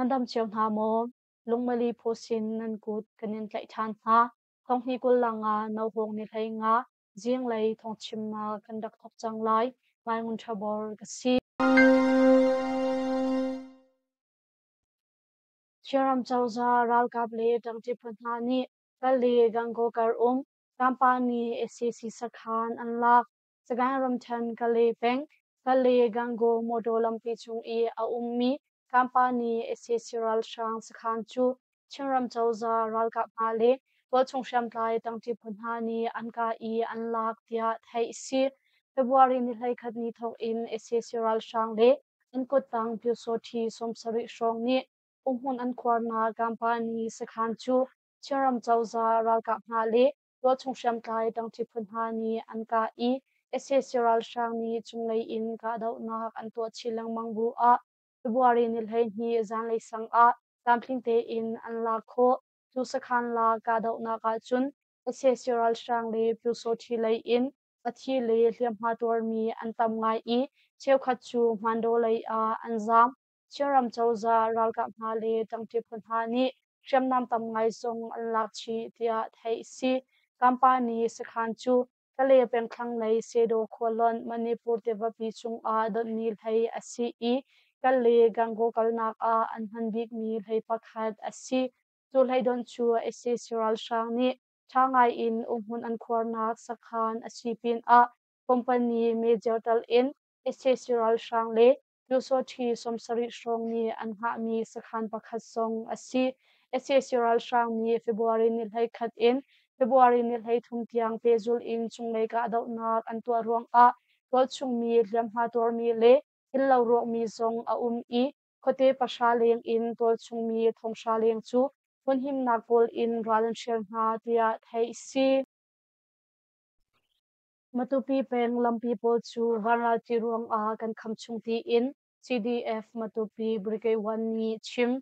Nan dam cio hna maw? Lungmali phusin nan kut kan in tlaih ṭhan hna. Thonghni 20 langa nohawng ni 15 zinglei thawngchimnak kan rak thawk cang lai. Mai Ngun Ṭha Bor ka si. Chinram cozah ralkap le ṭangṭi phu hna nih Kale Gangaw kar um Kampani sac sakhan an lak. Sagaing ramṭhen Kale peng Kale Gangaw motor lampi cung i a ummi Kampani sac ralhrang sakhan cu Chinram cozah ralkap hna le tualchung hriamtlai ṭangṭi phu hna nih an kah i an lak tiah theih a si. February ni 11 ni thawk in sac ralhrang le an kuttang Pyusawṭhi 70 hrawng nih umhmun an khuarnak Kampani sakhan cu Chinram cozah ralkap hna le tualchung hriamtlai ṭangṭi phu hna nih an kah i sac ralhrang nih cunglei in kahdohnak an tuah chin lengmang bu ah February ni 12 zanlei sang ah tlamtling tein an lak khawh. Cu sakhan la kahdohnak ahcun sac ralhrang le Pyusawṭhi lei in a thi le hliamhma tuarmi an tam ngai i cheukhat cu Hmandaw lei ah an zaam. Chinram cozah ralkap hna le ṭangṭi phu hna nih hriamnam tam ngai zong an lak chih tiah theih a si. Kampani sakhan cu Kale peng thlanglei Sedaw khualonh Manipur tivapi cungah donhmi hlei a si i Kale Gangaw kalnak ah an hman bikmi hlei pakhat a si. Cu hleidonh cu sac ralhrang nih ṭha ngai in umhmun an khuarnak sakhan a si pinah company major tal in sac ralhrang le Pyusawṭhi 70 hrawng nih an hngahmi sakhan pakhat zong a si. Sac ralhrang nih February ni 11 in February ni 33 tiang pehzulh in cunglei kahdohnak an tuah ruangah tualchungmi hliamhma tuarmi le innlo rawkmi zong a um i khuate pahra leng in tualchungmi thonghra leng cu hmunhimnak kawl in ral an hrial hna tiah theih a si. Matupi peng lampi pawl cu vanralti ruangah kan kham chung tiin CDF Matupi Brigade 1 nih chim.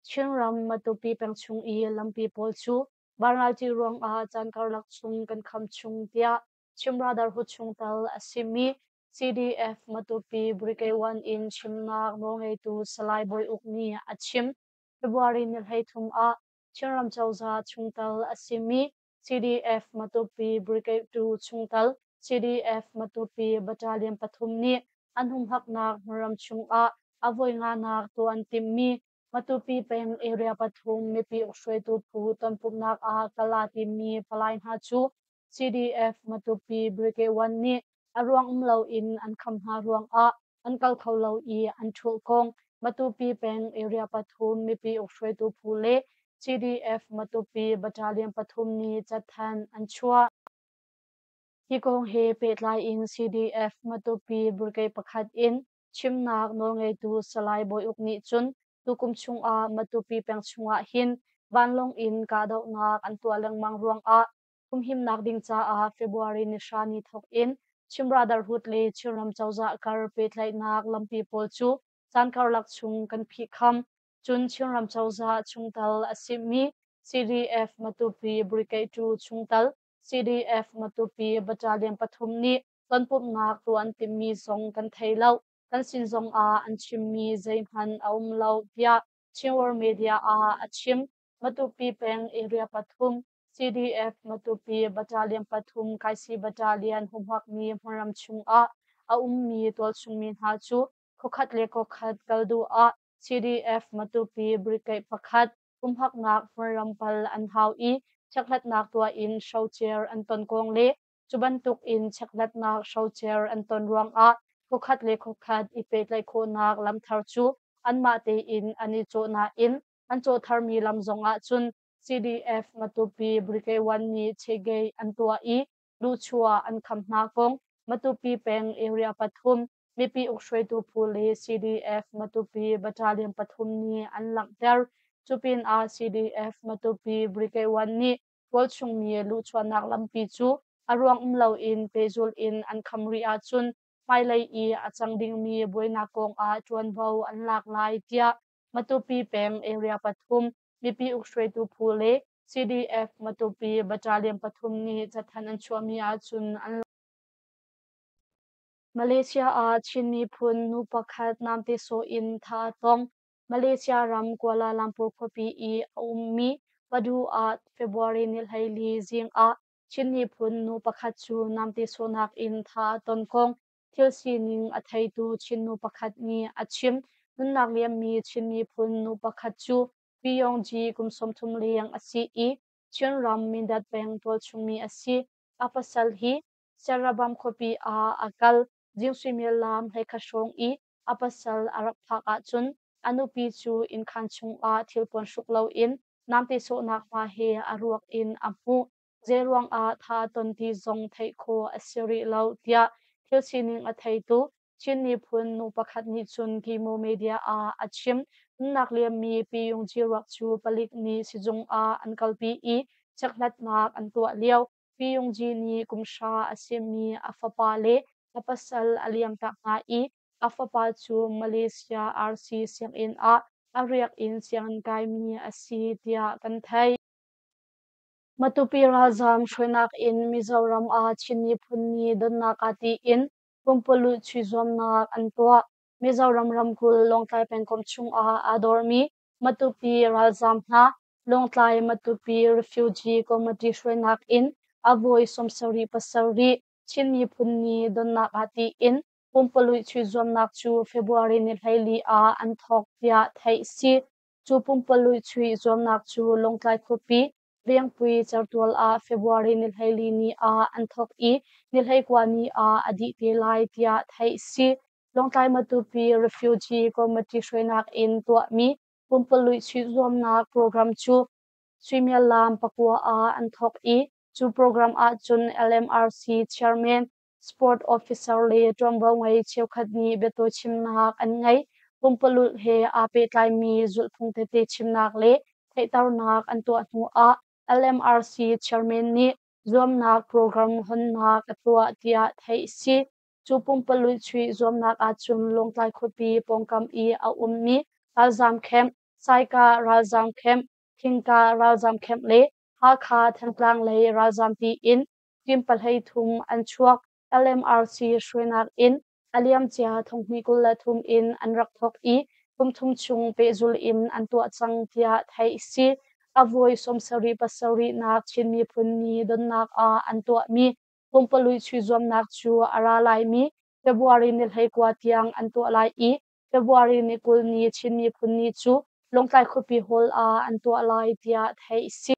Chinram Matupi peng chung i lampi pawl cu vanralti ruangah caan karlak chung kan kham chung tiah Chim Brotherhood chungtel a simi CDF Matupi Brigade 1 in chimnak nawlngeitu Salai Bawi Uk nih a chim. February ni 33 ah Chinram cozah chungtel a simi CDF Matupi Brigade 2 chungtel CDF Matupi Battalion pathum nih an humhaknak hmunram chungah a voi nganak tuah an timhmi Matupi peng Area pathum mipi ukhruaitu phu tonpumhnak ah kal aa timmi palai hna cu CDF Matupi Brigade 1 nih a ruang um loin an kham hna ruangah an kal kho lo i an ṭhulh kong Matupi peng Area pathum mipi ukhruaitu phu le CDF Matupi Battalion pathum nih cathanh an chuah. Hi kong he pehtlai in CDF Matupi Brigade pakhat in chimnak nawlngeitu Salai Bawi Uk nih cun tukum chungah Matupi peng chungah hin vanlawng in kahdohnak an tuah lengmang ruangah humhimnak ding caah February ni hra ni thawk in Chin Brotherhood le Chinram cozah kar pehtlaihnak lampi pawl cu caan karlak chung kan phihkham. Cun Chinram cozah chungtel a simi CDF Matupi Brigade 2 chungtel CDF Matupi Battalion pathum nih tonpumhnak tuah an timhmi zong kan thei lo. Kan sin zong ah an chimmi zeihmanh a um lo tiah Chin World Media ah a chim. Matupi peng area pathum CDF Matupi Battalion pathum Kaisi Battalion humhakmi hmunram chungah a ummi tualchungmi hna cu khuakhat le khuakhat kal duh ah CDF Matupi Brigade pakhat humhaknak hmunram pal an hau i chekhlatnak tuah in hrocer an ton kong le cu bantuk in chekhlatnak hrocer an ton ruangah khuakhat le khuakhat i pehtlaih khawhnak lamthar cu anmah tein an i cawh nain an cawh tharmi lam zongah cun CDF Matupi Brigade 1 nih chegei an tuah i luhchuah an kham hna kong Matupi peng area pathum mipi ukhruaitu phu le CDF Matupi Battalion pathum nih an langhter. Cu pinah CDF Matupi Brigade 1 nih tualchung mi luhchuahnak lampi cu a ruang um loin pehzulh in an kham rih ahcun hmailei i a cang dingmi buainak kongah ṭuanvo an lak lai tiah Matupi peng area pathum mipi ukhruaitu phu le CDF Matupi Battalion pathum nih cathanh an chuahmi ahcun an Malaysia ah Chin miphun nu pakhat namte sawh in thah a tong. Malaysia ram Kuala Lumpur khuapi i a ummi Padu ah February ni 14 zing ah Chin miphun nu pakhat cu namte sawhnak in tha a ton kong thil sining a theitu Chin nu pakhat nih a chim. Nunnak liammi Chin miphun nu pakhat cu Pyongji kum 30 leng a si i Chinram Mindat peng tualchungmi a si. A pasal hi Serabam khuapi ah a kal. Jing suimilam 11 hrawng i a pasal a rak phak ahcun a nupi cu innkhan chungah thilpuan hruk loin namte sawhnak hma he a ruak in a hmuh. Zeiruang ah tha a ton ti zong theih khawh a si rih lo tiah thil sining a theitu Chin miphun nu pakhat nih cun Kimo Media ah a chim. Nunnak liammi Pi Yung Ji ruak cu palik nih sizung ah an kalpi i chekhlatnak an tuah lio. Pi Yung Ji nih kum 5 a simi a fapa le a pasal a liamtak hna i a fapa cu Malaysia RC sianginn ah a riak in sianginn kaimi a si tiah kan theih. Matupi ralzaam hruainak in Mizoram ah Chin miphun ni donnak ah tiin pumpululh chuihzuamnak an tuah. Mizoram ramkulh Lawngtlai pengkomh chungah aa dormi Matupi ralzaam hna Lawngtlai Matupi Refugee Committee hruainak in a voi 77 Chin miphun ni donnak ah tiin pumpululh chuihzuamnak cu February ni 14 ah an thawk tiah theih a si. Cu pumpululh chuih zuamnak cu Lawngtlai khuapi Vengpui certual ah February ni 14 ni ah an thawk i ni 19 ni ah a dih te lai tiah theih a si. Lawngtlai Matupi Refugee Committee hruainak in tuahmi pumpululh chuih zuamnak program cu suimilam 9 ah an thawk i cu program ahcun LMRC chairman Sport officer le ṭuanvo ngei cheukhat nih biatawi chimnak an ngei. Pumpululh he aa pehtlaimi zulhphung tete chimnak le theihternak an tuah hnu ah LMRC chairman nih zuamnak program honnak a tuah tiah theih a si. Cu pumpululh chuih zuamnak ahcun Lawngtlai khuapi pawngkam i a ummi ralzaam camp, Saikah ralzaam camp, Thingkah ralzaam camp le Hakha Thantlang lei ralzaam tiin team 33 an chuak. LMRC hruainak in a liamcia 2023 in an rak thawk i kum thum chung pehzul in an tuah cang tiah theih a si. A voi 77 nak Chin Miphun Ni donnak ah an tuahmi pumpululh chuihzuamnak cu a ra laimi February ni 19 tiang an tuah lai i February ni 20 ni Chin Miphun Ni cu Lawngtlai khuapi hall ah an tuah lai tiah theih a si.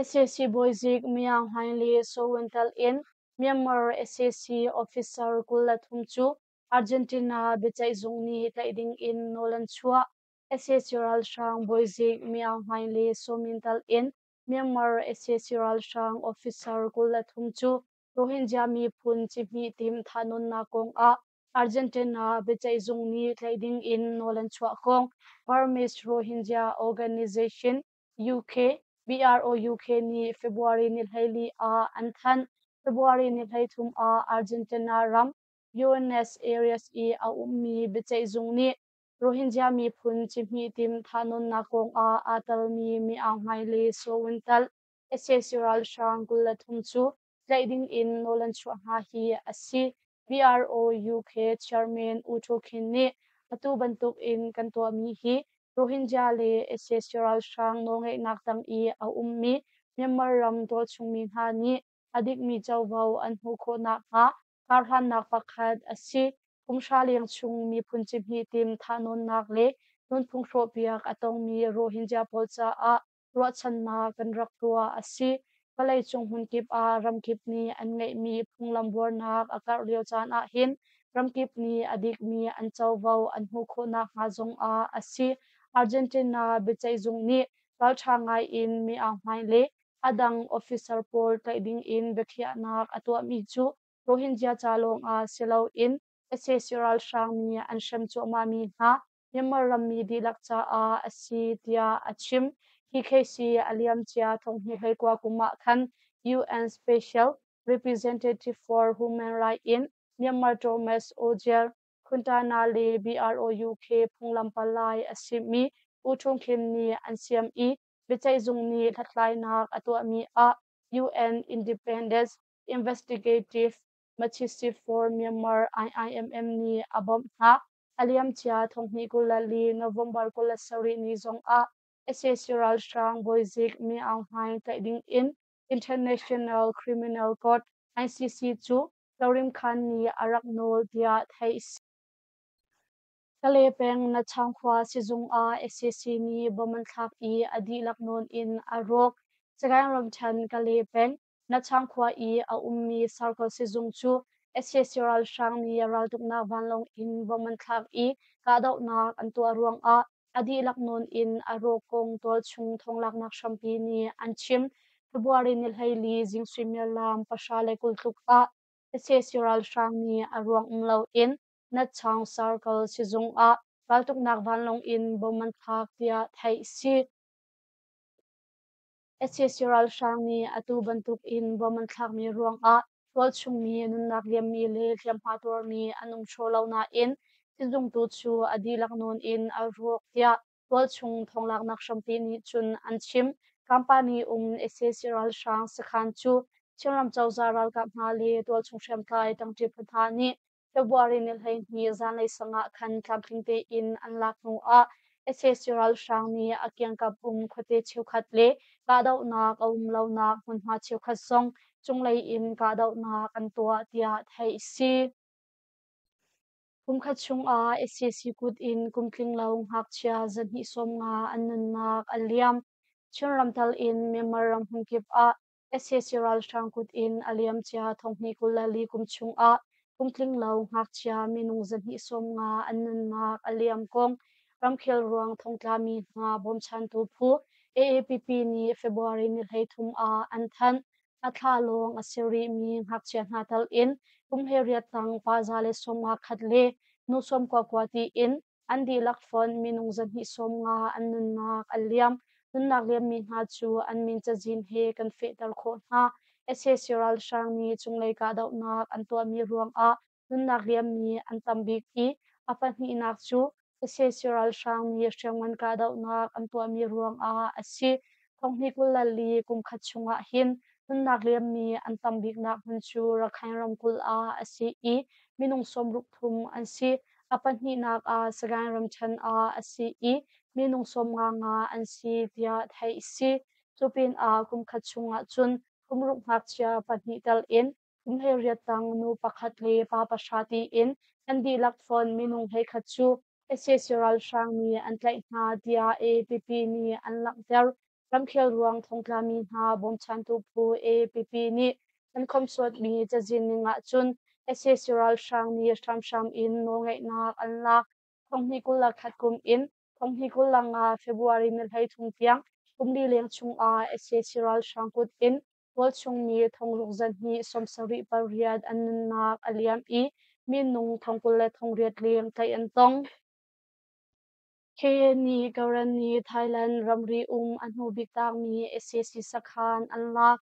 Sac bawizik Myaung Hlaing le Soe Win tel in Myanmar sac officer 23 cu Argentina biaceihzung nih tlaih ding in nawl an chuah. Sac ralhrang bawizik Myaung Hlaing le Soe Min tel in Myanmar sac ralhrang officer 23 cu Rohingya miphun cihmih tim thahnawnnak kong ah Argentina biaceihzung nih tlaih ding in nawl an chuah kong Burmese Rohingya Organization UK, BROUK nih February ni 14 ah an thanh. February ni 13 ah Argentina ram Buenos Aires i a ummi biaceihzung nih Rohingya miphun cihmih tim thahnawnnak kongah aa telmi Mi Aung Hlaing le Soe Win Htut sac ralhrang 23 cu tlaih ding in nawl an chuah hna hi a si. BROUK chairman U Thu Khin nih atu bantuk in kan tuahmi hi Rohingya le sac ralhrang nawlngeihnak tang i a ummi Myanmar ram tualchungmi hna nih a dikmi covo an hmuh khawh nakhnga karhlannak pakhat a si. Kum hra leng chung miphun cihmih tim thahnawnnak le nunphung hrawhpiak a tongmi Rohingya pawl caah ruahchannak kan rak tuah a si. Vawleicung hmunkip ah ramkip nih an ngeihmi phunglam buarnak a karh lio caan ahhin ramkip nih a dikmi an covo an hmuh khawh nakhnga zongah a si. Argentina biaceihzung nih ralṭha ngai in Mi Aung Hlaing le a dang officer pawl tlaih dingin biakhiahnak a tuahmi cu Rohingya ca lawngah si loin sac ralhrang nih an hrem cuahmahmi hna Myanmar rammi dihlak caah a si tiah a chim. Hi case hi a liamcia 2019 kum ah khan UN Special Representative for Human Rights in Myanmar Thomas Ozier Quintana le BROUK phunglam palai a simi U Thung Khin nih an siam i biaceihzung nih hlathlainak a tuahmi ah UN Independent Investigative Machishi for Myanmar IIMM nih a bawmh hna. A liamcia 2024 November 27 ni zongah sac ralhrang bawizik Min Aung Hlaing tlaih dingin International Criminal Court ICC cu Karim Khan nih a rak nawl tiah theih a si. Kale peng Natchang khua sizung ah sac nih bomb an thlak i a dihlak nawn in a rawk. Sagaing ramṭhen Kale peng Natchang khua i a ummi Sarkol sizung cu sac ralhrang nih raltuknak vanlawng in bomb an thlak i kahdohnak an tuah ruangah a dihlak nawn in a rawk kong tualchung thawnglaknak hrampi nih an chim. February ni 14 zing suimilam 10:20 tluk ah sac ralhrang nih a ruang um loin Natchang Circle sizung ah raltuknak vanlawng in bomb an thlak tiah theih a si. Sac ralhrang nih atu bantuk in bomb an thlakmi ruangah tualchungmi nunnak liammi le hliamhma tuarmi an um hraw lo nain sizung tu cu a dihlak nawn in a rawk tiah tualchung thawnglaknak hrampi nih cun an chim. Kampani um sac ralhrang sakhan cu Chinram cozah ralkap hna le tualchung hriamtlai ṭangṭi phu hna nih February ni 12 zanlei sang ah khan tlamtling tein an lak hnu ah sac ralhrang nih a kiangkap um khuate cheukhat le kahdohnak a um lonak hmunhma cheukhat zong cunglei in kahdohnak an tuah tiah theih a si. Kumkhat chungah sac kut in kum tlinglo ngakchia 250 an nunnak a liam. Chinram tal in Myanmar ram hmunkip ah sac ralhrang kut in a liamcia 2024 kum chungah kum tlinglo ngakchia minung 250 an nunnak a liam kong ramkhel ruang thongtlami hna bawmchantu phu AAPP nih February ni 33 ah an thanh. A thla lawng a si rihmi ngakchia hna tal in kum 18 tang pa 151 le nu 99 tiin an dihlak fonh minung 250 an nunnak a liam. Nunnak liammi hna cu an min cazin he kan fehter khawh hna. Sac ralhrang nih cunglei kahdohnak an tuahmi ruangah nunnak liammi an tam bik i a pahnihnak cu sac ralhrang nih hriamngan kahdohnak an tuahmi ruangah a si. 2024 kum khat chungah hin nunnak liammi an tam biknak hmun cu Rakhine ramkulh ah a si i minung 63 an si. A pahnihnak ah Sagaing ramṭhen ah a si i minung 55 an si tiah theih a si. Cu pinah kum khat chungah cun kum ruk ngakchia pahnih tel in kum 18 tang nu pakhat le pa pahra tiin an dihlak fonh minung 11 cu sac ralhrang nih an tlaih hna tiah AAPP nih an langhter. Ramkhel ruang thongtlami hna bawmchantu phu AAPP nih an khomhsuatmi cazin ning ahcun sac ralhrang nih hramhram in nawlngeihnak an lak. 2021 kum in 2025 February ni 33 tiang kum li leng chungah sac ralhrang kut in tualchungmi 6278 an nunnak a liam i minung 28,000 leng tlaih an tong. KA nih Karenni Thailand ramri um a hnubik tangmi sac sakhan an lak.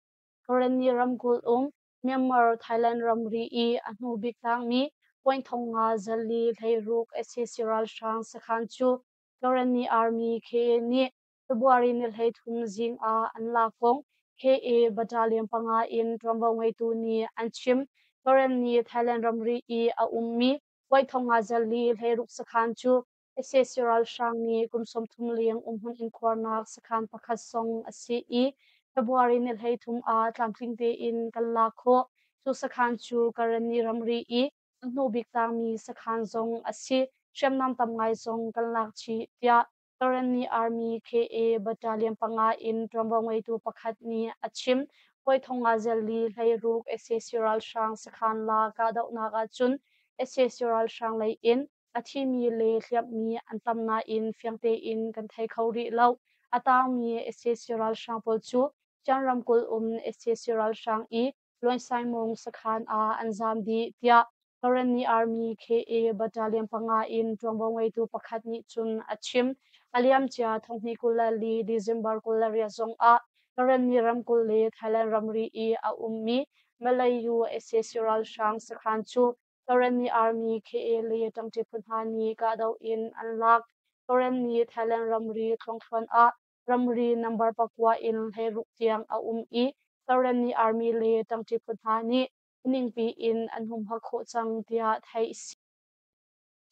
Karenni ramkulh um Myanmar Thailand ramri i a hnubik tangmi point 54 16 sac ralhrang sakhan cu Karenni Army KA nih February ni 33 zing ah an lak kong KA Battalion panga in ṭuanvo ngeitu nih an chim. Karenni Thailand ramri i a ummi point 54 16 sakhan cu sac ralhrang nih kum 30 leng umhmun in khuarnak sakhan pakhat zong a si i February ni 33 ah tlamtling tein kan lak khawh. Cu sakhan cu Karenni ramri i a hnubik tangmi sakhan zong a si. Hriamnam tam ngai zong kan lak chih, tiah Karenni Army KA Battalion panga in ṭuanvo ngeitu pakhat nih a chim. Hawi 54 16 sac ralhrang sakhan la kahdohnak ahcun sac ralhrang lei in a thimi le hliamhmi an tam nain fiang tein kan thei kho rih lo. A tangmi sac ralhrang pawl cu Shan ramkulh um sac ralhrang i Luansaimung sakhan ah an zaam dih, tiah Karenni Army KA Battalion panga in ṭuanvo ngeitu pakhat nih cun a chim. A liamcia 2024 December 28 zong ah Karenni ramkulh le Thailand ramri i a ummi Malayu sac ralhrang sakhan cu Karenni Army KA le ṭangṭi phu hna nih kahdoh in an lak. Karenni Thailand ramri thluangthluan ah ramri number pakua in 16 tiang a um i Karenni Army le ṭangṭi phu hna nih ningpi in an humhak khawh cang tiah theih a si.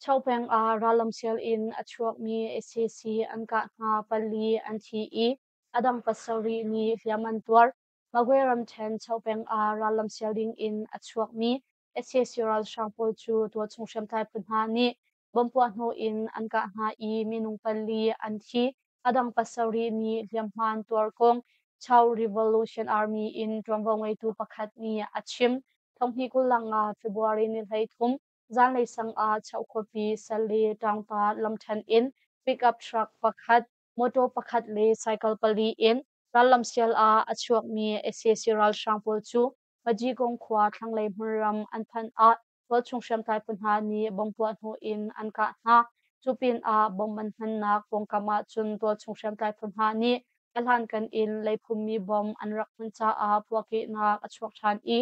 Chopeng ah rallam sial in a chuakmi sac an kah hna pali an thi i a dang pasarih nih hliam an tuar. Magwe ramṭhen Chopeng ah rallam sial ding in a chuakmi sac ralhrang pawl cu tualchung hriamtlai phu hna nih bomb puahhnawh in an kah hna i minung pali an thi. A dang pasarih nih hliamhma an tuar kong Chau Revolution Army in ṭuanvo ngeitu pakhat nih a chim. Thonghnih 25 February ni 13 zanlei sang ah Chau khuapi Sale Ṭangta lamṭhen in pickup truck pakhat, motor pakhat le cycle pali in rallam sial ah a chuakmi sac ralhrang pawl cu Majigong khua thlanglei hmunram an phanh ah tualchung hriamtlai phu hna nih bomb puahhnawh in an kah hna. Cu pinah bomb an hmannak pawngkam ahcun tualchung hriamtlai phu hna nih a hlankan in leiphummi bomb an rak hman caah puahkehnak a chuak ṭhan i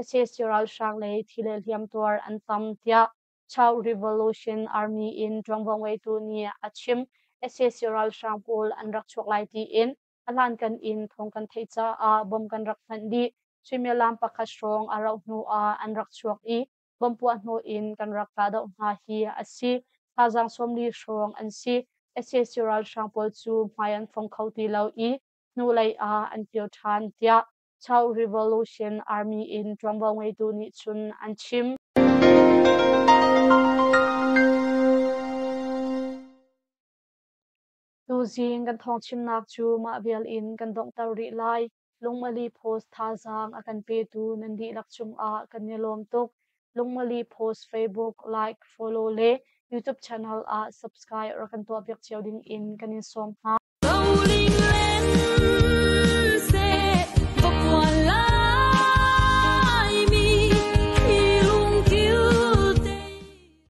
sac ralhrang lei thi le hliamtuar an tam tiah Chau Revolution Army in ṭuanvo ngeitu nih a chim. Sac ralhrang pawl an rak chuak lai tiin a hlankan in thawng kan theih caah bomb kan rak hmanh dih. Suimilam pakhat hrawng a rauh hnu ah an rak chuak i bomb puahhnawh in kan rak kahdoh hna hi a si. Thazaang 40 hrawng an si. Sac ralhrang pawl cu hmai an fong kho ti lo i hnulei ah an kir ṭhan tiah Chau Revolution Army in ṭuanvo ngeitu nih cun an chim. Tuzing kan thawngchimnak cu mah vial in kan donghter rih lai. Lungmali Post thazaang a kan petu nan dihlak cungah kan i lawm tuk. Lungmali Post Facebook like, follow le YouTube channel ah subscribe rak kan tuahpiak cio ding in kan in sawm hna.